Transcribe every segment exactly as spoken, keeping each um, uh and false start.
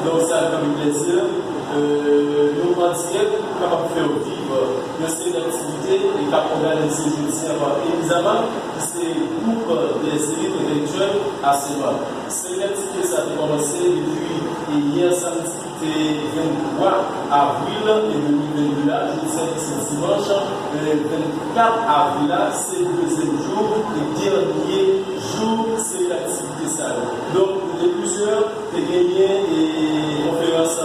Donk, sa fè m plezi, euh, nou an dirèk pou kapab fè w viv yon seri aktivite e k ap òganize jodi a pa Elizama, ki se gwoup dèz elit entèlektyèl a Senmak. Seri aktivite sa te kòmanse depi yè samdi ki te venntwa avril de mil vennde la, jodi a ki se dimanch, euh, vennkat avril la, se dezyèm jou e dènye jou seri aktivite sa yo. Donk, nou te plizyè te genyen, e, konferans,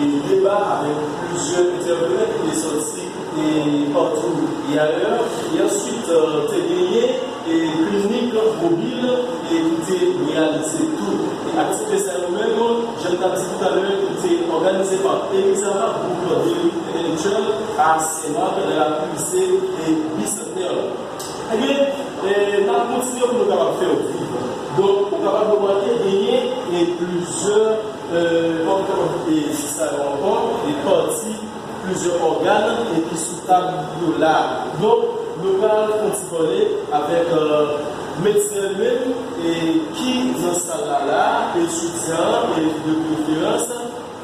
e, deba avèk plizyè entèvenan ki te sòti, e, patou e ayè. E answit, e, te genyen, e, klinik mobil, e, ki te reyalize tou. E aktivite sa yo menm, jan m t ap di toutalè, ki te òganize pa Elizama, gwoup de lit entèlektyèl a Senmak, nan lakou lise, e, Bisantnè la. Ebyen, e, n ap kontinye pou nou kapab fè w viv. Donk, ou kapab remake genyen, e, plizyè, e, kòman nou kapab, e, di sa yo ankò, e, pati plizyè ògàn, e, ki sou tab yo la. Donk, nou pral fè yon ti pale avèk, e, medsen li menm, e, ki nan sal la la, etidyan, e, de preferans.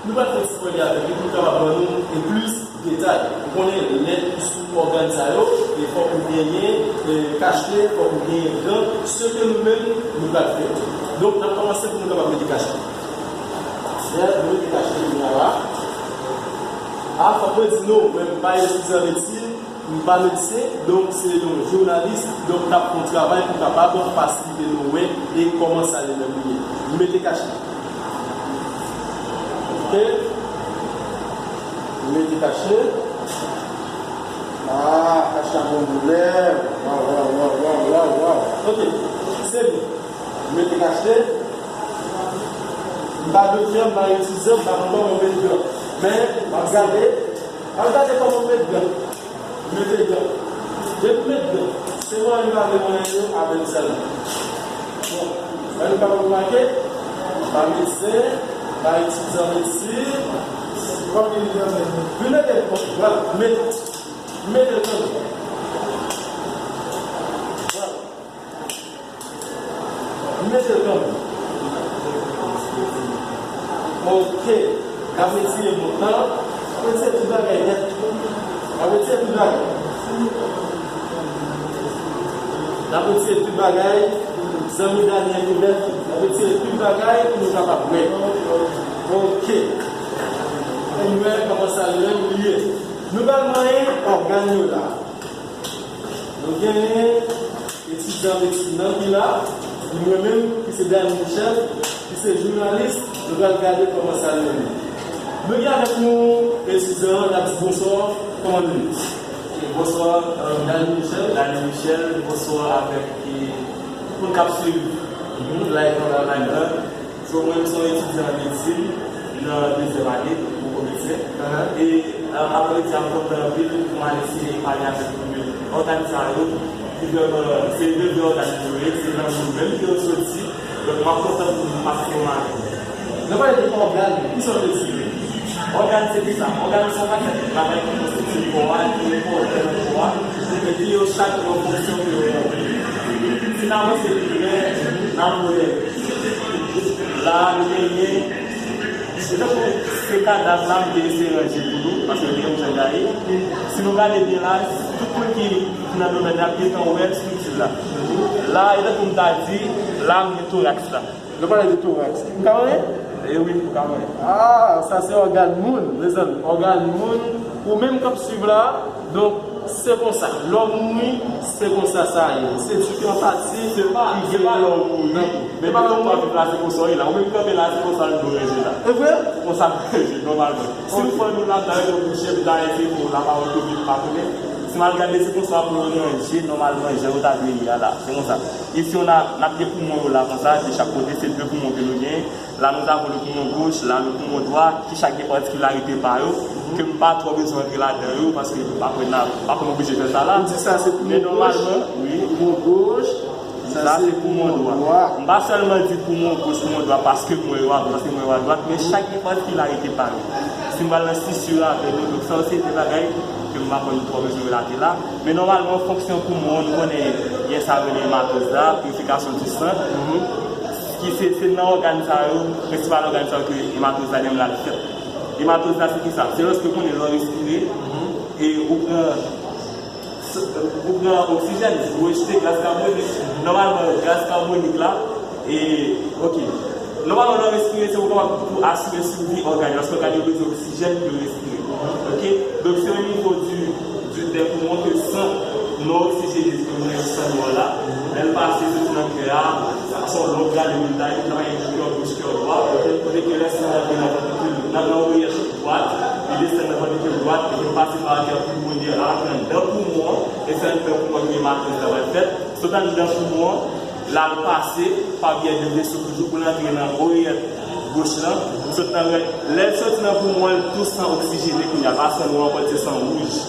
Nou pral fè ti pale avèk li pou l kapab ban nou, e, plis detay. Ou konnen, lè sou ògàn sa yo, e fòk ou genyen, e, kachne, fòk ou genyen gan, se ke nou menm, nou pral fè. Donk, n ap kòmanse pou nou kapab mete kachne. Lè nou mete kachne, nou la. A, fòk mwen di nou, mwen, m pa etidyan medsin, M pa medsen, donk se yon jounalis, donk n ap fè yon travay pou kapab fasilite nou wè e kòman sa li menm li ye. M mete kachne. Oke. M mete kachne. Ah, kachne a gon koulè. Waw, waw, waw, waw, waw, waw. Oke. Se bon. M mete kachne. M pa doktè, m pa etidyan, m pa konn kòman m met gran. Men, m ap gade, m ap gade kòman m met gran. Mete gran. Depi mete gran. Se mwen menm pa vle mwen yo avèk zèl. Bon, mwen nou kapab remake, pa medsen, pa etidyan medsin. Kòm li vin mete l kòm, vwala, mete, mete l kòm. Vwala. Mete l kanmenm. Oke. N ap retire mont lan. N ap retire tout bagay nèt. N ap retire tout bagay. N ap retire tout bagay. Zanmi Daniel Joseph. N ap retire tout bagay pou nou kapab wè. Oke. Pou nou wè kòman sa menm li ye. Nou pral manyen ògàn yo la. Nou genyen etidyan medsin nan ki la, epi mwen menm, ki se Dany Michel, ki se jounalis, nou pral gade kòman sa nou ye. Nou gen avèk nou etidyan an, n ap di bonswa, kòman nou ye? Bonswa, euh, Dany Michel. Dany Michel, bonswa avèk, e, tout moun k ap swiv live nan, nan, nan. So, mwen, m se yon etidyan medsin nan dezyèm ane, poko medsen. E, a, aprè medsen, m kontan anpil pou m al eseye pale avèk moun yo. Ògàn sa yo, ki vrèman, se de vrè ògàn yo ye, se nan nou menm ke yo soti. Donk, m ap kontan pou m pase yon ane. Lè w pale de ògàn, kisa w vle di? Ògàn, se kisa? Ògàn, se yon pakèt bagay ki konstitye kò a, ki enpòtan nan kò a, e ki yo chak gen yon fonksyon ke yo ranpli. Si n avanse pi lwen, n ap wè. La a, nou genyen, se tankou se kadav la, m te eseye ranje pou nou, paske l te yon jan gaye. Si nou gade byen la, tout moun ki, ki nan domèn nan ap gentan wè estrikti la. La, e tankou m ta di, la, m gen toraks la. Nou pale de toraks. M ka wè? E wi, ou ka wè. Ah, sa se ògàn moun, mezanmi. Ògàn moun, ou menm k ap swiv la, donk, se konsa. Lè w mouri, se konsa sa ye. Se diferan pati ki gen nan kò. Se pa lè w mouri, men lè w ap viv la, se konsa w ye la. Ou menm kanpe la, se konsa l dwe rete la. E vre? Se konsa l dwe rete, nòmalman. Si w fè nou la, dayè, nou bouche, dayè, se pou lapawòl tou vin pa konnen. Si m al gade, se konsa pou yo ranje, nòmalman, jan yo ta dwe ye a la. Se konsa. Isi, on a, n ap gen poumon yo la konsa, de chak kote, se de poumon ke nou genyen. La, nous avons le poumon gauche, la, le poumon droit, ki chak gen patikilarite pa yo, ke m pa twò bezwen antre ladan yo, paske m pa kwè n a, m pa kwè m oblije fè sa la. Ou di sa se poumon gòch? Men nòmalman, wi. Poumon gòch, sa se poumon dwa. M pa sèlman di poumon gòch, poumon dwa, paske m wè yo a, paske m wè yo a dwat, men chak gen patikilarite pa yo. Si m pral nan sisi yo avè yo, donk sa yo se de bagay ke m pa kwè m twò bezwen relate la. Men nòmalman, fonksyon poumon, nou konnen, gen sa yo rele hematoz la, pirifikasyon di san. Ki se, se nan ògàn sa yo, prensipal ògàn sa yo ke ematoz la menm la fèt. Ematoz la se ki sa? Se lòske ou konnen lè w respire, e ou pran, ou pran oksijèn, ou rejte gaz kabonik. Nòmalman, gaz kabonik la, e, ok. Nòmalman, lè w respire, se pou kapab pou asire sivi ògàn yo, paske ògàn yo bezwen oksijèn pou yo respire. Ok? Donk, se o nivo di, di, dè poumon ke san non oksijene ki nan san nou an la, lè l pase soti nan kè a, sa se yon lòt rale menm ta, li travay kè goch, kè dwat, kote ke lè san an rantre nan vantrikil, nan, nan orèyèl dwat, li desann nan vantrikil dwat, epi l pase pa atè pulmonaire la, nan dan poumon an, e se anndan poumon an ke ematoz la pral fèt. Sot anndan poumon an, l al pase pa byè de veso toujou pou l antre nan orèyèl goch lan. Sot nan rè-, lè l soti nan poumon an, l tou san oksijene kounye a, pa san nwa ankò, se san wouj.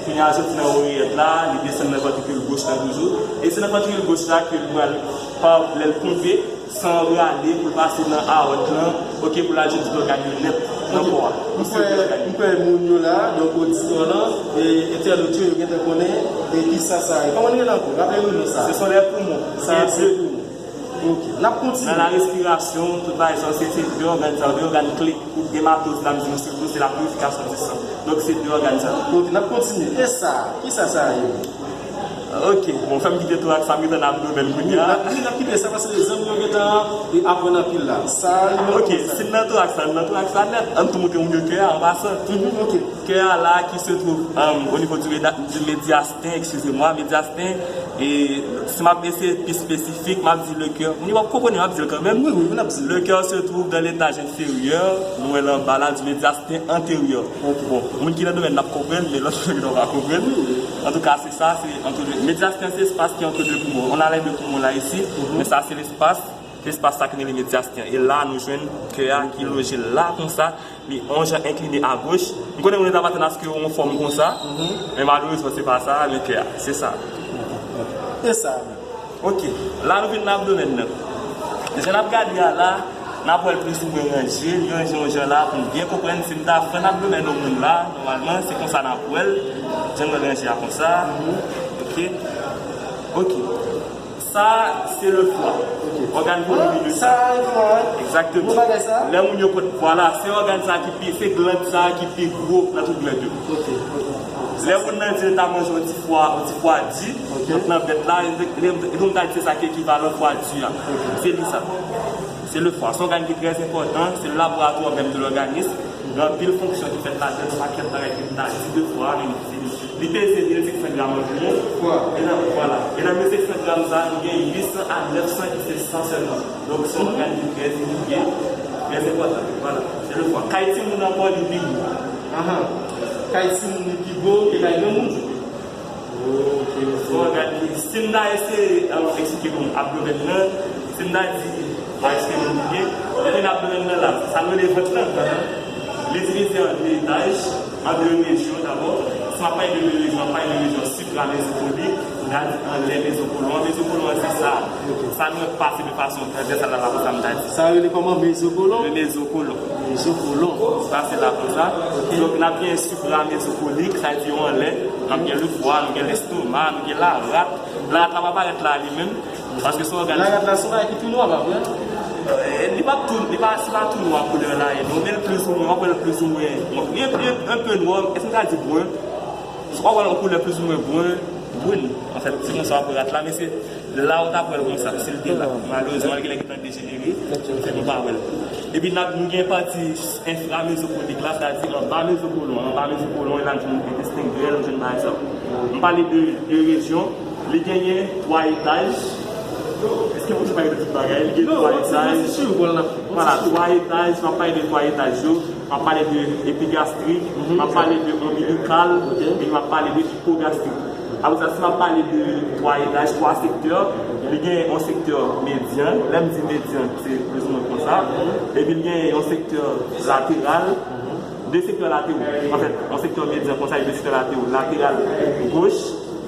Kounye a, l soti nan orèyèl la, li desann nan vantrikil goch lan toujou. E se nan vantrikil goch la ke l pral, pa, lè l ponpe, san an rale pou l pase nan awòt lan, ok, pou l al jwenn tout ògàn yo nèt nan kò a. M kwè, m kwè moun yo la, donk oditè lan, e entènot yo, yo gentan konnen, e kisa sa ye. Kòman l rele ankò? Raple nou non sa. Ce sont les poumons. Sa se poumon. Ok. N ap kontinye. Nan la respirasyon, tout bagay sa, se, se de ògàn sa, de ògàn kle. Pou ematoz la, m di nou sitou, se la purifikasyon di san. Donk, se de ògàn sa. Ok, n ap kontinye. E sa, kisa sa ye? Ok, bon, fè m kite toraks la, m gentan nan abdomèn kounye a. N ap, wi, n ap kite sa paske zanmi yo gentan, e, aprann anpil la. Sa, li menm. Ok, si n nan toraks la, n nan toraks la nèt. Ann tou montre moun yo kè a, an pasan. Mhm, ok. Kè a la, qui se trouve, euh, au niveau du, méda- du médiastin, excusez-moi, médiastin, e si m ap eseye pi espesifik, m ap di le cœur. Moun yo p ap konprann, m ap di l kanmenm. Wi, wi, wi, n ap di l. Le cœur se trouve dans l'étage inférieur, nou wè l anba la, du médiastin antérieur. Ok. Bon, moun ki nan domèn nan ap konprann, men lòt moun yo pa konprann. Antouka, se sa, se entre deux. Médiastin, c'est espace qui est entre deux poumons. On a les deux poumons là, ici, mhm, mais ça, c'est l'espace, se espas sa ki rele médiastin. E la, nou jwenn kè a ki loje la, konsa, li on jan enkline agoch. M konnen moun yo t ap atann aske yon fòm konsa, mhm, men malerezman, se pa sa, men kè a, se sa. E sa. Ok, la nou vin nan abdomèn nan. Jan n ap gade a la, n ap wè l plizoumwen ranje, li ranje yon jan la pou n byen konprann. Si m ta fè nan abdomèn yon moun la, nòmalman, se konsa n ap wè l, jan l ranje a konsa. Ok. Ok. Sa, se le fwa. Ok. Ògàn vomitif. Sa, le fwa, wi. Egzakteman. Gwo bagay sa. Lè moun yo pot, vwala, se ògàn sa ki pi, se glann sa ki pi gwo nan tout glann yo. Ok, ok. Lè moun nan di l ta manje yon ti fwa, yon ti fwa di, ok, donk nan vèt la, e, e, e nou ta di se sa ki ekivalan fwa di a. Ok. Se li sa. Se le fwa. Se yon ògàn ki trè enpòtan, se le laboratwa menm de lòganis. Gen anpil fonksyon ki fèt ladan, yon pakèt bagay ke m ta di de fwa, men li, li peze mil senk san gram anviwon. Fwa. E nan, vwala. E nan mil senk san gram sa, nou gen uit san a nèf san ki se san sèlman. Donk, se yon ògàn ki trè enpòtan, trè enpòtan. Vwala. Se le fwa. Kay timoun ankò, li pi gwo. Ahan. Kay timoun, li pi gwo ke kay granmoun. Ok, ok. Bon, gade, si m ta eseye, euh, eksplike nou abdomèn nan, si m ta di, pa eksplike nou byen, lè nou nan abdomèn nan la, sa nou rele vant lan, li divize an de etaj, an de rejyon dabò. Si m ap pale de de rejyon, m ap pale de rejyon sipramezokolik, m ta di anlè mezokolon an. Mezokolon an, se sa. Ok. Sa nou pase de fason transvèsal la, la, konsa, m ta di. Sa yo rele kòman? Mezokolon? Le mezokolon. Mezokolon. Sa se la konsa. Ok. Donk, n ap gen sipramezokolik, sa di yo anlè. N ap gen le fwa, nou gen lestoma, nou gen larat. Larat la pa parèt la li menm. Paske se yon ògàn. Larat la se yon bagay ki tou nwa, pa vre? Eh, li pa tou, li pa, se pa tou nwa koulè la ye. Nou gen l plizoumwen, w ap wè l plizoumwen. Bon, li, li un peu noir, èske m ka di brun? W ap wè l yon koulè plizoumwen brun, brun. Anfèt, se konsa w ap wè rat la, men se la ou t ap wè l konsa, si l te la. Malerezman, li genlè gentan dejenere, fè nou pa wè l. Epi n ap, nou gen pati enframezokolik la, sètadi anba mezokolon. Anba mezokolon, e la nou jwenn entesten grèl, nou jwenn bagay sa. M pale de, de rejyon, li genyen twa etaj. Èske mwen pale de tout bagay? Li gen twa etaj. Vwala, twa etaj, m ap pale de twa etaj yo. M ap pale de epigastrik, m ap pale de onbilikal, epi m ap pale de ipogastrik. Apre sa, si m ap pale de twa etaj, twa sektè, li gen yon sektè medyan. Lè m di medyan, se plizoumwen konsa. Epi l gen yon sektè lateral, de sektè latero. Anfèt, yon sektè medyan konsa, e de sektè latero. Lateral goch,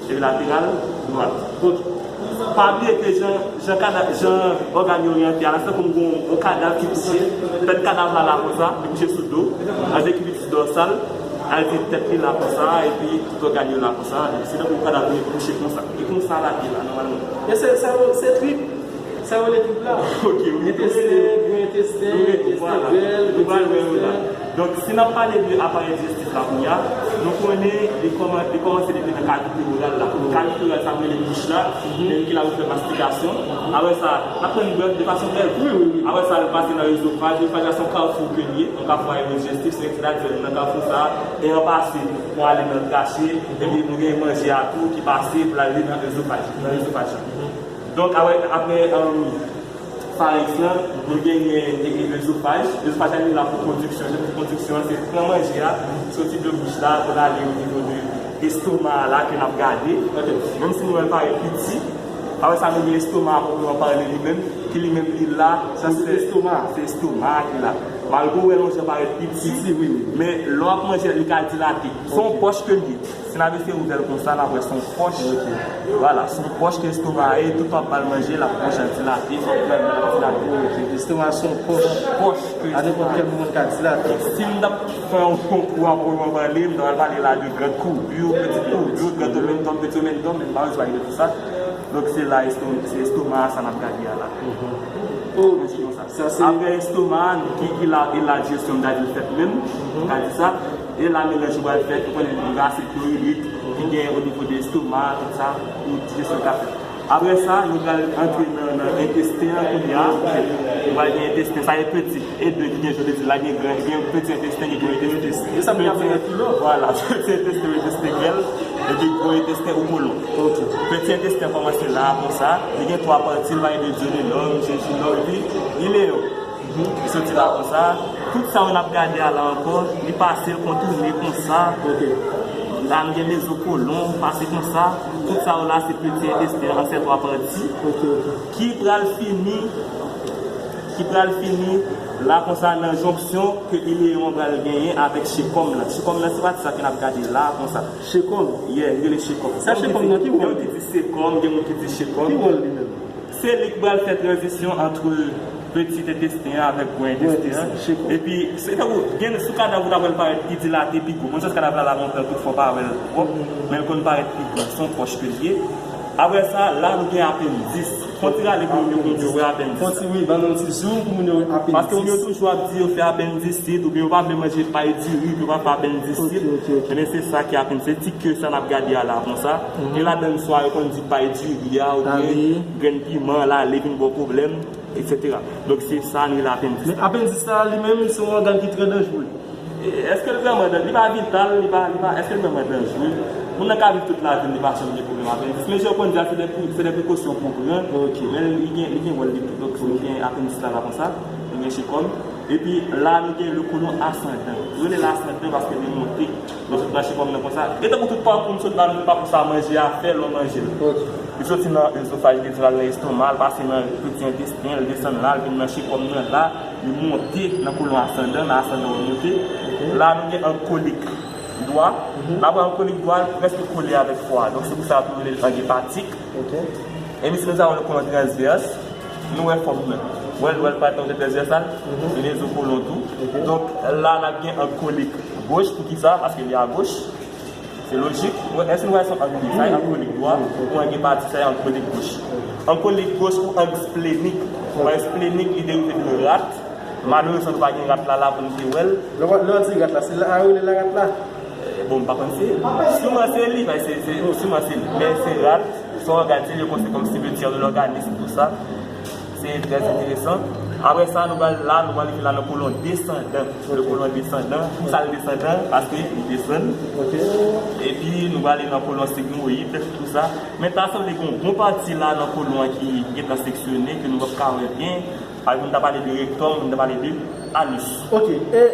epi lateral dwat. Ok. Pa bliye ke jan, jan kada-, jan ògàn yo oryante a la, se tankou m gen yon kadav ki kouche, tèt kadav la la konsa, li kouche sou do, an dekibitis dòsal, al di tèt li la konsa, epi tout ògàn yo la konsa, se tankou yon kadav ki kouche konsa. E konsa l ap ye la, nòmalman. E se, se, se trip. Sa yo rele trip la. Ok, ok. Entesten, gwo entesten, entesten bèl, nou pral wè yo la. Donk, si n ap pale de aparèy dijestif la kounye a, nou konnen li kòman- li kòmanse depi nan kavi peroral la. Kavi peroral sa nou rele bouch la, se li ki la pou fè mastikasyon. Apre sa, n ap pran yon brèf de fason brèf. Apre sa, li pase nan ezofaj. Ezofaj la se yon kafou ke li ye, yon kafou a nivo dijestif, sètadi nan kafou sa a, e an pase pou ale nan trache, epi nou gen manje a tou ki pase pou l ale nan ezofaj, nan ezofaj la. Donk, apre, apre um, farens lan, nou genyen e- e- ezofaj. Ezofaj la li la pou pwodiksyon. Jan pou pwodiksyon an, se pran manje a, soti de bouch la, pou l ale o nivo de estoma a la ke n ap gade. Menm si nou wè l parèt piti, apre sa nou gen estoma a pwoprman pale li menm, ki li menm li la. Sa se estoma. Se estoma a ki la. Malgre w wè l yon jan parèt piti, men lè w ap manje l, li ka dilate. Se yon pòch ke l ye. Si n ap eseye ouvè l konsa, n ap wè se yon pòch. Vwala, se yon pòch ke estoma a ye, tout w ap ba l manje, l ap konsa dilate, fòk w al dilate. Estoma se yon pòch. Pòch ke. A nenpòt kèl moman l ka dilate. Si m t ap fè yon konkou a pwoprman pale, m ta pral pale la de grand courbure, petit courbure, grand omentum, petit omentum, men m pa bezwen pale de tout sa. Donk se la, esto- se estoma a sa n ap gade a la. Ok. Sa se. Apre estoma a, ki, ki la, e la dijesyon m ta di l fèt menm, m ka di sa. E la melanj yo pral fèt, ou konnen nou gen asid kloririk ki gen o nivo de estoma, tout sa, pou dijesyon ka fèt. Apre sa, nou pral antre nan, nan entesten an kounye a. Nou pral gen entesten, sa e peti, e de ki gen, jan w te di la, gen gran, gen peti entesten, gen gwo entesten. E sa m gen apre nan kilo. Vwala, peti entesten, entesten grèl, epi gwo entesten ou kolon. Peti entesten kòmanse la, konsa. Li gen twa pati, li va gen de dyonenòm, jejinòm, epi ileyon. Li soti la konsa. Tout sa yo n ap gade a la ankò, li pase, l kontounen konsa. La, nou gen mezokolon, pase konsa. Tout sa yo la, se peti entesten an, se twa pati. Ki pral fini, ki pral fini la konsa nan jonksyon ke ileyon an pral genyen avèk chekòm nan. Chekòm nan, se pati sa ke n ap gade la konsa. Chekòm? Yeah, li rele chekòm. Sa chekòm nan, ki wòl li? Gen moun ki di sekòm, gen moun ki di chekòm. Ki wòl li menm? Se li ki pral fè tranzisyon ant peti entesten an avèk gwo entesten an. Epi, se tankou, gen sou kadav ou ta wè l parèt pi dilate, pi gwo. Mwen, sou kadav la, la, mwen pran tout fwa pa wè l twòp, men l konn parèt pi gran. Se yon pòch ke l ye. Apre sa, la, nou gen apendis. Fè yon ti rale pou moun yo, pou moun yo wè apendis. Fè yon ti, wi, ban nou yon ti zoom pou moun yo wè apendis. Paske moun yo toujou ap di yo fè apendisit, oubyen yo pa vle manje pay diri, pou yo pa fè apendisit. Ebyen, se sa ki apendis. Se ti ke sa n ap gade a la, konsa. Gen ladan l swa yo konn di pay diri a, oubyen grenn piman, lale vin ba w pwoblèm, etsetera. Donk, se sa n rele apendis. Men apendis la, li menm, se yon ògàn ki trè danjere. E, èske l vrèman dan-, li pa vital, li pa, li pa, èske l vrèman danjere? Moun nan ka viv tout lavi l, li pa janm gen pwoblèm apendis. Men jan yo konn di a, se de, se de prekosyon pou pran. Men li gen, li gen wòl li tou. Donk, nou gen apendis la, la konsa, nou gen chekòm. Epi la, nou gen le colon ascendant. Yo rele l asandan paske li monte. Donk, sot nan chekòm nan konsa. E tankou tout pakou m sot ba nou, se pa konsa manje a fè lè w manje l. Li soti nan ezofaj, li desann al nan estoma, l pase nan peti entesten, l desann la, l vin nan chekòm nan la, li monte nan kolon asandan, nan asandan l monte. La, nou gen an kolik dwa. N ap wè an kolik dwa, l prèske kole avèk fwa a. Donk, se pou sa yo rele l ang epatik. Epi, si nou ta wè nan kolon transvès, nou wè fòm nan. Wè l, wè l pa t nan transvèsal, li nan zo kolon tou. Donk, la, n ap gen an kolik goch. Poukisa? Paske li agoch. Se lojik. Wè, èske nou wè se yon ang li? Sa e an kolik dwa, ou an gen pati, sa e an kolik goch. An kolik goch ou ang splenik. An splenik, li derive de rat. Malerezman, nou pa gen rat la, la pou nou te wè l. Lè w, lè w di rat la, se la a yo rele la rat la? Eh, bon, m pa konn si. Siman se li, paske se, se, siman se li. Men se rat, se yon ògàn, se li yo konsidere kòm simityè de lòganis, tou sa. Se trè enteresan. Apre sa, nou pral la, nou pral rive la nan kolon desandan. Le kolon desandan. Poukisa l desandan? Paske li desann. Epi, nou pral ale nan kolon sigmoyid, tou sa. Men ta sanble gen yon bon pati la nan kolon an ki gentan seksyone, ke nou p ap ka wè byen. Paske nou ta pale de rektòm, nou ta pale de anis. Ok, e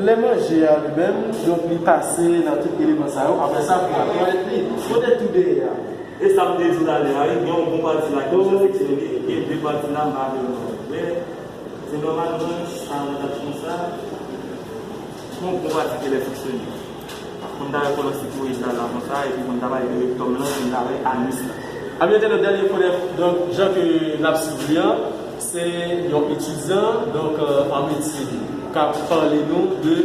lè manje a li menm, donk li pase nan tout eleman sa yo, apre sa pou al twalèt li. Kote tou dèyè a? E sa m te di w talè a, wi, gen yon bon pati la ki deja seksyone, gen de pati la m pa vrèman wè. Men nòmalman, sa yon dat konsa, gen yon bon pati ki lè seksyone. Pou n ta wè kolon sikloid la, la konsa, epi pou n ta pale de rektòm lan, pou n ta wè anis la. Ami entènot, dènye fo nèf, donk, jan ke n ap swiv li an, se yon etidyan, donk, euh, an medsin, k ap pale nou de,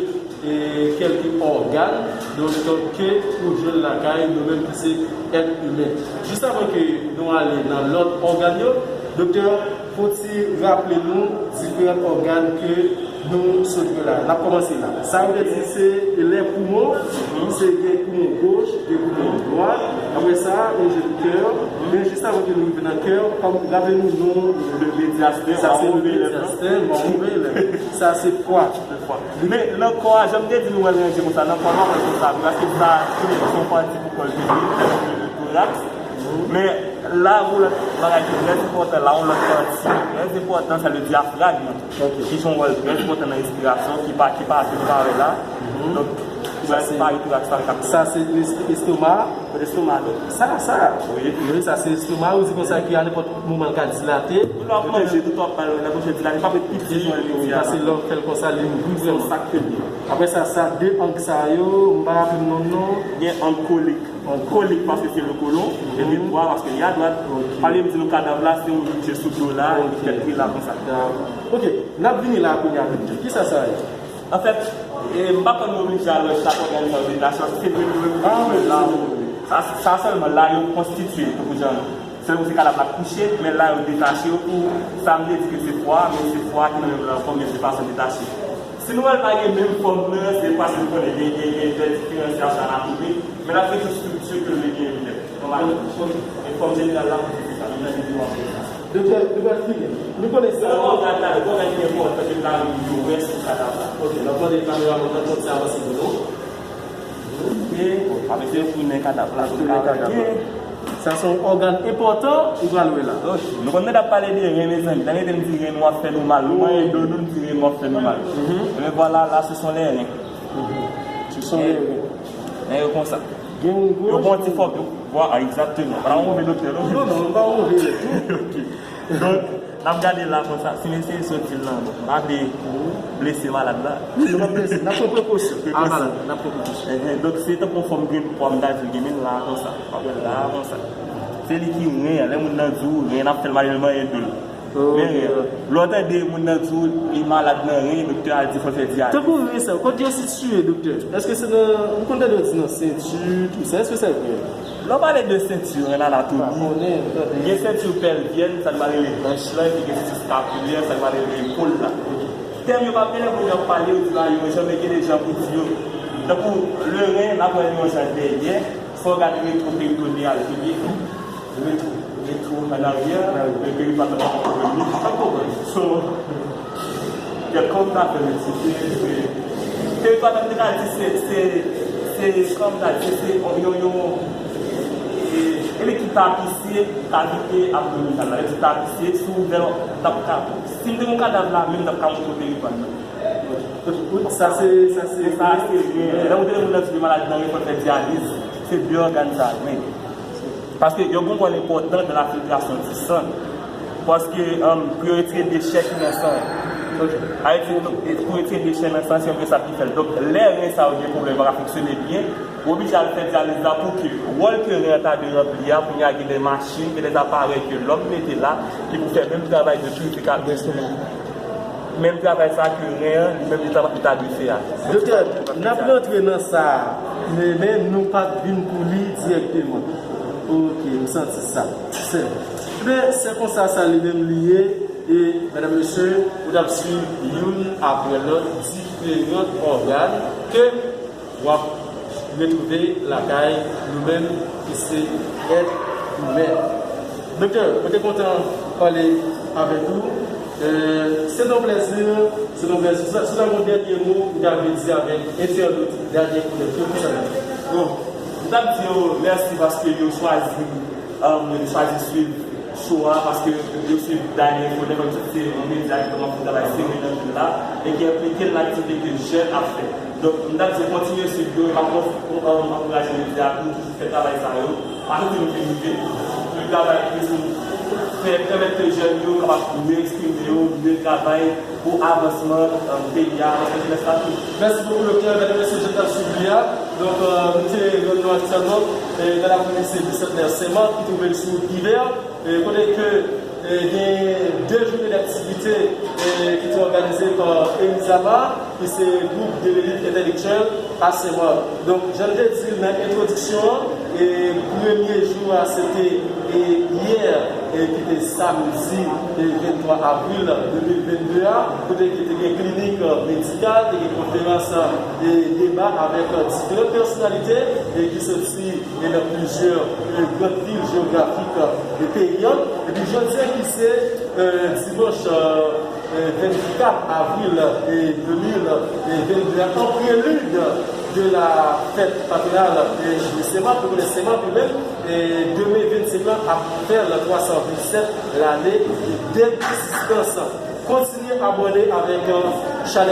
e, kèlke ògàn, donk, ke ou jwenn lakay nou menm ki se èt imen. Jis avan ke nou ale nan lòt ògàn yo, doktè, Fò ti raple nou diferan ògàn ke nou sot wè la. N ap kòmanse la. Sa yo te di se lè poumon, se gen poumon goch, gen poumon dwat. Apre sa, nou jwenn kè. Men jis avan ke nou rive nan kè, kòm raple nou non, le mediastin, sa se le mediastin, move lè. Sa se fwa. Men nan kò a, jan m te di nou wè l ranje konsa, nan kò a pa wè l konsa vre, paske sa se yon pati pou kò l vini, le toraks. Men la, yon lòt bagay ki trè enpòtan, la, yon lòt pati trè enpòtan, se le diafragme, ki jwe yon wòl trè enpòtan nan respirasyon, ki pa, ki pa, ki pa wè la. Donk, ki va separe toraks pa kap. Sa se estoma. Estoma, donk, sa, sa. Wi. Wi, sa se estoma, ou di konsa ki a nenpòt moman l ka dilate. Lè w ap manje, tout w ap bay, lè w ap manje, dilate, pa ret piti jan li ye a. Paske lè w fè l konsa, li ouvri vrèman. Sa k fè l ye. Apre sa, sa de ang sa yo, m pa raple m non, non. Gen ang kolik. Kolik paske se le kolon, e gen dwa paske li adwat. Pale m di nou kadav la, se yon moun ki sou do la, ki tèt li la konsa. Ok, n ap vini la kounye a, doktè. Kisa sa ye? Anfèt, e, m pa konn nou oblije al wè chak ògàn sa yo detache, paske se menm yo menm ki fè la. Sa, sa sèlman la yo konstitye, tankou jan, sèlman se kadav la kouche, men la yo detache yo pou, sa m te di ke se fwa, men se fwa ki nan menm fòm, men se fason detache. Si nou wè l pa gen menm fòm nan, se paske nou konnen gen, gen, gen de diferansyasyon anatomik, men l ap gen tout estrikti ke l genyen nèt. Nòmalman. E fòm jeneral la, se sa, nou nan de pi w ap wè sa. Doktè, nou pral fini. Nou konnen sa. Lè w gade la, lè w gade ki enpòtan ke l ta vin yo wè sou kadav la. Ok, n ap mande kameramann nan kontinye avanse pou nou. Ok, bon, ap eseye tounen kadav la, tounen kadav la. Sa se yon ògàn enpòtan ou pral wè la. Ok, nou konn tande ap pale de ren, mezanmi. Lè nèg di ren nou ap fè nou mal, nou manyen do nou, nou di ren nou ap fè nou mal. Men vwala, la, se son lè ren. Se son lè ren. Ren yo konsa. Gen yon gwo. Yo pran ti fòk, yo. Vwala, egzakteman. Pa yon move doktè, non? Non, non, pa yon move doktè. Ok. Donk, n ap gade la konsa, si m eseye soti l nan, bon, m pa vle blese malad la. Wi, nou p ap blese, n ap pran prekosyon. Prekosyon. A malad, n ap pran prekosyon. Enhen, donk, se tankou yon fòm grenn pwa m ta di l gen, men la konsa. W ap wè l la konsa. Se li ki ren an, lè moun nan di w ren, n ap fè l mal, l manyen do l. Men ren an. Lè w tande moun nan di w li malad nan ren, doktè a di fò l fè dyaliz. Tankou ren sa yo, kote yo sitiye, doktè? Èske se nan, m konn tande yo di nan senti, tou sa, èske sa vre? Lè w pale de senti an anatomi, gen senti pèlvyèn, sa nou rele hanch lan, epi gen senti skapilè, sa nou rele epòl la. Tèm yo pa byen lè moun yo ap pale, yo di bagay yo yon jan, men gen de jan pou di yo. Tankou le ren, n ap wè l yon jan dèyè, fò w gade retwo peritoneal, epi retwo, retwo an aryè, men peritoneal nan pa konprann li, pa konprann. So, Kèt kòm ta fè men se, se, se, teritwa ta, m te ka di se, se, se, kòm ta di, se yon, yon, e, e li ki tapisye kavite abdominal la. Li tapisye, si w ouvè l, t ap ka, si m te gen yon kadav la, menm t ap ka montre w teritwa l nan. Sa se, sa se, sa se, lè ou te moun nan di maladi nan ren, fò l fè dyaliz, se de ògàn sa, ren. Paske yo gen yon wòl enpòtan nan la filtrasyon di san. Paske, um, pou yo retire dechè ki nan san an. Ayiti, pou retire dechè nan san an, se yon resap ki fè l. Donk, lè ren sa yo gen pwoblèm, pa ka fonksyone byen, ou oblije al fè dyaliz la pou ke wòl ke ren an ta dwe ranpli a, kounye a gen de machin, gen de aparèy ke lòm mete la, ki pou fè menm travay de pirifika-, menm travay sa ke ren an, li menm li ta, li ta dwe fè a. Doktè, n ap rantre nan sa a, men, men nou pa t vin pou li dirèkteman. Ok, m santi sa. Se, men se konsa sa li menm li ye, e, medam, mesye, ou t ap swiv youn apre lòt diferan ògàn ke w ap retwouve lakay nou menm ki se èt imen. Doktè, mwen te kontan pale avèk ou. Euh, se yon plèzi, se yon plèzi. Si w ta gen yon dènye mo ou ta vle di avèk entènot, dènye kou dèt yo, kisa l ap ye? Bon, m t ap di yo mèsi paske yo chwazi, um, yo chwazi swiv show a, paske yo swiv Dany Info, lè kòm se yon medya ki kòmanse travay serye nan vil la, e ki enplike l nan aktivite ke jèn ap fè. Donk, m t ap di yo kontinye swiv yo, e m ap kon-, kon-, um, ankouraje medya a pou toujou fè travay sa yo. Pa soti nou vin rive. Pou travay plis pou fè pèmèt ke jèn yo kapab miye eksprime yo, miye travay pou avansman, euh, peyi a, avansman jenès la tou. Mèsi bokou, doktè. Medam, mesye, jèn k ap swiv li a. Donk, euh, nou te rann nou aktyèlman, euh, nan lakou lise Bisantnè Senmak, ki twouve l sou wout Ivè. E, kote ke, e, gen de jounen daktivite, e, ki te òganize pa Emizama, ki se gwoup de lelit entèlektyèl a Senmak. Donk, jan n te di l nan entwodiksyon an, e, premye jou a se te, E yè, e ki te samdi, e venntwa avril de mil vennde a, kote ki te gen klinik, e, medikal, te gen konferans, e deba avèk, e, diferan pèsonalite, e ki soti, e nan plizyè, e, gran vil jewografik, e peyi an. Epi jodi a ki se, e, dimanch, e, e, vennkat avril, e, de mil vennde a, an prelid de la fèt patwonal, e, de Sen Mak, nou konnen Sen Mak li menm, e, demen vennsenk lan ap fè l twa san vennsèt lane d'egzistans. Kontinye abòne avèk, e, chanèl